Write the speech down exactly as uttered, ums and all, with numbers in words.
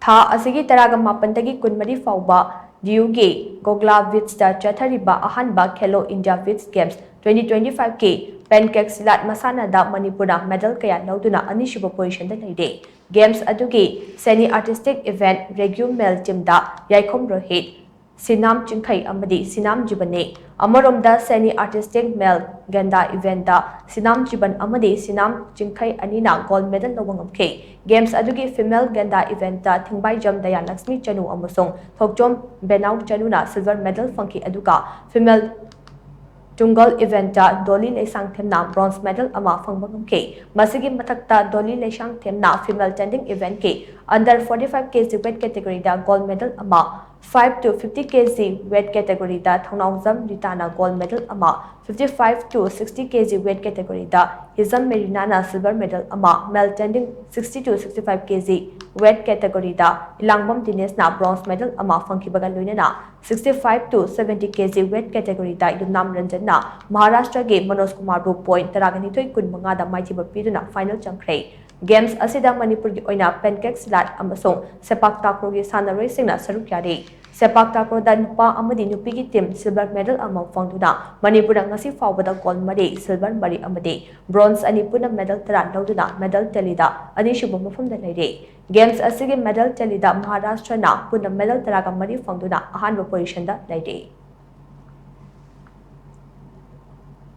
ꯊꯥ ꯑꯁꯤꯒꯤ ꯇꯔꯥꯒ ꯃꯥꯄꯟꯗꯒꯤ ꯀꯨꯟꯃꯔꯤ ꯐꯥꯎꯕ ꯗꯤꯌꯨꯒꯤ ꯒꯣꯒꯂꯥ ꯕꯤꯆꯇ ꯆꯠꯊꯔꯤꯕ ꯑꯍꯥꯟꯕ Khelo India beach games twenty twenty fiveꯀꯤ ꯄꯦꯟꯀꯦꯛ ꯁꯤꯂꯥꯠ ꯃꯁꯥꯟꯅꯗ ꯃꯅꯤꯄꯨꯔꯅ ꯃꯦꯗꯜ ꯀꯌꯥ ꯂꯧꯗꯨꯅ ꯑꯅꯤꯁꯨꯕ ꯄꯣꯖꯤꯁꯟꯗ ꯂꯩꯔꯦ꯫ ꯒꯦꯝꯁ ꯑꯗꯨꯒꯤ semi artistic event regu male ꯇꯤꯝꯗ ꯌꯥꯏꯈꯣꯝ ꯔꯣꯍꯤꯠ, ꯁꯤꯅꯥꯝ ꯆꯤꯡꯈꯩ ꯑꯃꯗꯤ ꯁꯤꯅꯥꯝ ꯖꯤꯕꯟꯅꯤ꯫ ꯑꯃꯔꯣꯝꯗ ꯁꯦꯃꯤ ꯑꯥꯔꯇꯤꯁꯇꯤꯛ ꯃꯦꯜ ꯒꯦꯟꯗꯥ ꯏꯚꯦꯟꯠꯇ ꯁꯤꯅꯥꯝ ꯖꯤꯕꯟ ꯑꯃꯗꯤ ꯁꯤꯅꯥꯝ ꯆꯤꯡꯈꯩ ꯑꯅꯤꯅ ꯒꯣꯜ ꯃꯦꯗꯜ ꯂꯧꯕ ꯉꯝꯈꯤ꯫ ꯒꯦꯝꯁ ꯑꯗꯨꯒꯤ ꯐꯤꯃꯦꯜ ꯒꯦꯟꯗꯥ ꯏꯚꯦꯟꯠꯇ ꯊꯤꯡꯕꯥꯏꯖꯝ ꯗꯌꯥꯂꯛꯁꯃꯤ ꯆꯅꯨ ꯑꯃꯁꯨꯡ ꯊꯣꯛꯆꯣꯝ ꯕꯦꯅꯥꯎ ꯆꯅꯨꯅ ꯁꯤꯜꯚꯔ ꯃꯦꯗꯜ ꯐꯪꯈꯤ, ꯑꯗꯨꯒ ꯐꯤꯃꯦꯜ ꯇꯨꯡꯒꯜ ꯏꯚꯦꯟꯠꯇ ꯗꯣꯂꯤ ꯂꯩꯁꯥꯡꯊꯦꯝꯅ ꯕ꯭ꯔꯣꯟꯖ ꯃꯦꯗꯜ ꯑꯃ ꯐꯪꯕ ꯉꯝꯈꯤ꯫ ꯃꯁꯤꯒꯤ ꯃꯊꯛꯇ ꯗꯣꯂꯤ ꯂꯩꯁꯥꯡꯊꯦꯝꯅ ꯐꯤꯃꯦꯜ ꯇꯦꯟꯗꯤꯡ ꯏꯚꯦꯟꯠꯀꯤ under forty five kg weight categoryꯗ ꯒꯣꯜ ꯃꯦꯗꯜ ꯑꯃ, five to fifty kg weight categoryꯗ ꯊꯧꯅꯥꯎꯖꯝ ꯔꯤꯇꯥꯅ ꯒꯣꯜ ꯃꯦꯗꯜ ꯑꯃ, fifty five to sixty kg weight categoryꯗ ꯍꯤꯖꯝ ꯃꯦꯔꯤꯅꯥꯅ ꯁꯤꯜꯚꯔ ꯃꯦꯗꯜ ꯑꯃ, male tanding sixty to sixty five kg weight categoryꯗ ꯏꯂꯥꯡꯕꯝ ꯗꯤꯅꯦꯁꯅ ꯕ꯭ꯔꯣꯟꯖ ꯃꯦꯗꯜ ꯑꯃ ꯐꯪꯈꯤꯕꯒ ꯂꯣꯏꯅꯅ sixty five to seventy kg weight categoryꯗ ꯌꯨꯝꯅꯥꯝ ꯔꯟꯖꯟꯅ ꯃꯍꯥꯔꯥꯁꯇ꯭ꯔꯒꯤ ꯃꯅꯣꯖ ꯀꯨꯃꯥꯔꯕꯨ ꯄꯣꯏꯟꯠ ꯇꯔꯥꯒ ꯅꯤꯊꯣꯏ ꯀꯨꯟꯃꯉꯥꯗ ꯃꯥꯏꯊꯤꯕ ꯄꯤꯗꯨꯅ ꯐꯥꯏꯅꯦꯜ ꯆꯪꯈ꯭ꯔꯦ꯫ ꯒꯦꯝꯁ ꯑꯁꯤꯗ ꯃꯅꯤꯄꯨꯔꯒꯤ ꯑꯣꯏꯅ ꯄꯦꯟꯀꯦꯛ ꯁꯤꯂꯥꯠ ꯑꯃꯁꯨꯡ ꯁꯦꯄꯥꯛ ꯇꯥꯀ꯭ꯔꯣꯒꯤ ꯁꯥꯟꯅꯔꯣꯏꯁꯤꯡꯅ ꯁꯔꯨꯛ ꯌꯥꯔꯤ꯫ ꯁꯦꯄꯥꯛ ꯇꯥꯀ꯭ꯔꯣꯗ ꯅꯨꯄꯥ ꯑꯃꯗꯤ ꯅꯨꯄꯤꯒꯤ ꯇꯤꯝ ꯁꯤꯜꯚꯔ ꯃꯦꯗꯜ ꯑꯃ ꯐꯪꯗꯨꯅ ꯃꯅꯤꯄꯨꯔꯅ ꯉꯁꯤ ꯐꯥꯎꯕꯗ ꯒꯣꯜ ꯃꯔꯤ, ꯁꯤꯜꯚꯔ ꯃꯔꯤ ꯑꯃꯗꯤ ꯕ꯭ꯔꯣꯟꯖ ꯑꯅꯤ ꯄꯨꯟꯅ ꯃꯦꯗꯜ ꯇꯔꯥ ꯂꯧꯗꯨꯅ ꯃꯦꯗꯜ ꯇꯦꯂꯤꯗ ꯑꯅꯤꯁꯨꯕ ꯃꯐꯝꯗ ꯂꯩꯔꯦ꯫ ꯒꯦꯝꯁ ꯑꯁꯤꯒꯤ ꯃꯦꯗꯜ ꯇꯦꯂꯤꯗ ꯃꯍꯥꯔꯥꯁꯇ꯭ꯔꯅ ꯄꯨꯟꯅ ꯃꯦꯗꯜ ꯇꯔꯥꯒ ꯃꯔꯤ ꯐꯪꯗꯨꯅ ꯑꯍꯥꯟꯕ ꯄꯣꯖꯤꯁꯟꯗ ꯂꯩꯔꯦ꯫